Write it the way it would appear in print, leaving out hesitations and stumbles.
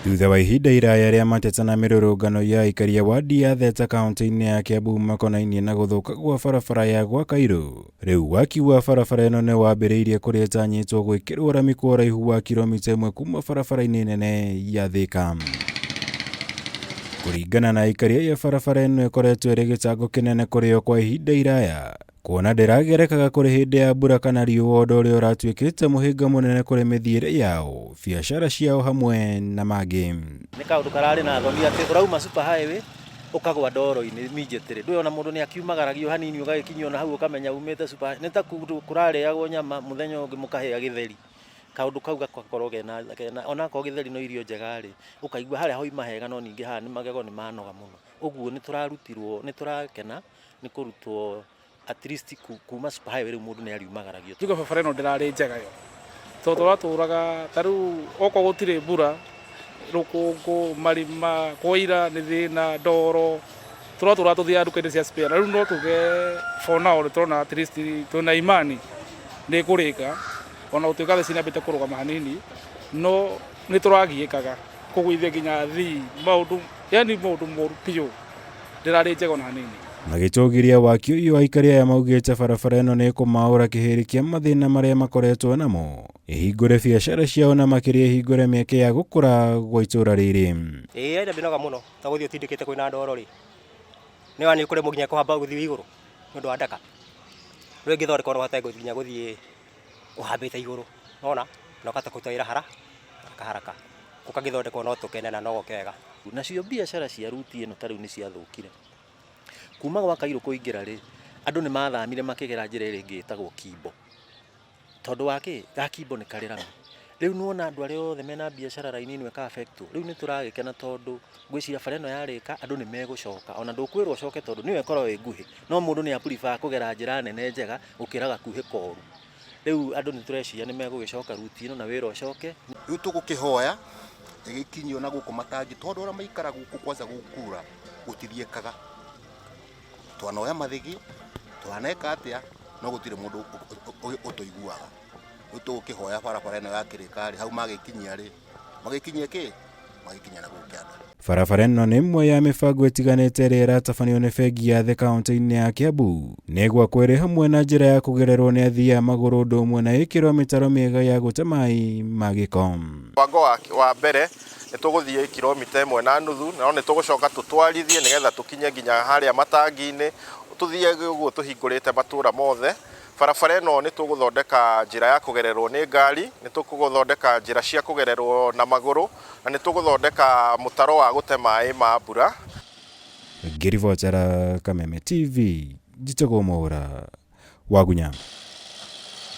Thutha wa ihinda iraya rĩa mateta na mĩrũrũngano ya aikari a wadi ya Theta kaunti-inĩ ya Kiambu makonainie na gũthũka gwa barabara ya gwa Kairũ, rĩu waki wa barabara ĩno nĩ wambĩrĩirie kũrĩa ĩtanyĩtwo gwĩkĩrwo rami kwa ũraihu wa kilomita ĩmwe kuma barabara-inĩ nene ya Thika. Kũringana na aikari aya, barabara ĩno ĩkoretwo ĩrĩ gĩcango kĩnene kũrĩ o kwa ihinda iraya, kuona ndĩragerekaga kũrĩ hĩndĩ ya mbura kana riũa, ũndũ ũrĩa ũratuĩkĩte mũhĩnga mũnene kũrĩ mĩthiĩre yao, biacara ciao hamwe na mangĩ. Nĩ kaũndũ kararĩ na thoni atĩ ũrauma super highway ũkagwa ndoro-inĩ immediately. Ndũĩ ona mũndũ nĩ akiumagaragio hanini ũgagĩkinyio na hau ũkamenya umĩte super highway. Nĩ ta kũndũ kũrarĩagwo nyama mũthenya ũngĩ mũkahĩa gĩtheri. Kaũndũ kau gagakorwo kena, kena onakorwo gĩtheri no irio njega rĩ, ũkaigua harĩa hoima hega no ningĩ haha nĩ magego nĩ manoga mũno. Ũguo nĩ tũrarutirwo, nĩ tũrakena nĩ kũrutwo at least kuma super highway rĩu mũndũ nĩ ariumagaragio. Njuge barabara ĩno ndĩrarĩ njega yo, tondũ tũratũraga ta rĩu okorwo gũtirĩ mbura, rũkũngũ, marima, kwaira nĩ thĩna, ndoro, tũratũraga tũthiaga nduka-inĩ cia spare. Na rĩu no tuge for now nĩ tũrona at least twĩna imani nĩ ĩkũrĩka, ona gũtuĩka thaa ici nĩ yambĩte kũrũgama hanini, no nĩ tũragiĩkaga kũgũithia nginya athii, maũndũ yani maũndũ moru biũ. Ndĩrarĩ njega ona hanini. Magĩtũgĩria waki ũyũ, aikari aya maugĩte barabara ĩno nĩ ĩkũmaũra kĩhĩrĩ kĩa mathĩna marĩa makoretwo namo, ĩhingũre biacara ciao na makĩria ĩhingũre mĩeke ya gũkũra gwa itũra rĩrĩ. Ĩĩ ĩrĩ mĩnoga mũno ta gũthiĩ ũtindĩkĩte kwĩna ndoro rĩ, nĩ wona nĩ ũkũremwo nginya kũhamba gũthiĩ igũrũ nĩ ũndũ wa ndaka. Rĩu ĩngĩthondekwo no ũhote nginya gũthiĩ ũhambĩte igũrũ, nĩwona, na ũkahota kũruta wĩra haraka haraka. Gũkagĩthondekwo no tũkene na no goke wega. Nacio biacara cia ruti ĩno ta rĩu nĩ ciathũkire. Kuma gwa Kairũ kũingĩra rĩ, andũ nĩ mathamire makĩgera njĩra ĩrĩa ĩngĩ ĩtagwo Kimbo. Tondũ wa kĩ? Ga Kimbo nĩ karĩ rami. Rĩu nĩ wona andũ arĩa othe mena biacara raini ĩno ĩka affect wo. Rĩu nĩ tũragĩkena tondũ ngwĩciria bara ĩno yarĩka andũ nĩ megũcoka. Ona ndũkwĩrwo ũcoke tondũ nĩyo ĩkoragwo ĩ nguhĩ. No mũndũ nĩ a prefer kũgera njĩra nene njega gũkĩra gakuhĩ koru. Rĩu andũ nĩ tũreciria nĩ megũgĩcoka ruti ĩno na wĩra ũcoke. Rĩu tũgũkĩhoya ĩgĩkinyio na gũkũ matangi tondũ arĩa maikara gũkũ kwanza gũkura gũtithiĩkaga. Twanoya mathigi, twaneka atĩa, no gũtirĩ mũndũ ũtũiguaga. Rĩu tũgũkĩhoya barabara ĩno yakĩrĩka rĩ, hau magĩkinyia rĩ, magĩkinyie kĩ? Magĩkinyie na gũkũ kĩanda. Barabara ĩno nĩ ĩmwe ya mĩbango ĩtiganĩte ĩrĩa ĩratabanio nĩ bengi ya thĩ kaunti-inĩ ya Kiambu. Nĩ ĩgwakwo ĩrĩ hamwe na njĩra ya kũgererwo nĩ athii a magũrũ ũndũ ũmwe na ĩkĩrwo mĩtaro mĩega ya gũte maĩ ma gĩko. Mũbango wa mbere nĩ tũgũthiĩ kiromita ĩmwe na nuthu, no nĩ tũgũcoka tũtwarithie nĩgetha tũkinye nginya harĩa matangi-inĩ, tũthiĩ ũguo tũhingũrĩte matũra mothe. Barabara ĩno nĩ tũgũthondeka njĩra ya kũgererwo nĩ ngari, nĩ tũgũthondeka njĩra cia kũgererwo na magũrũ, na nĩ tũgũthondeka mũtaro wa gũte maĩ ma mbura. Ngĩribotera Kameme TV, njĩtagwo Mwaũra Wagunya.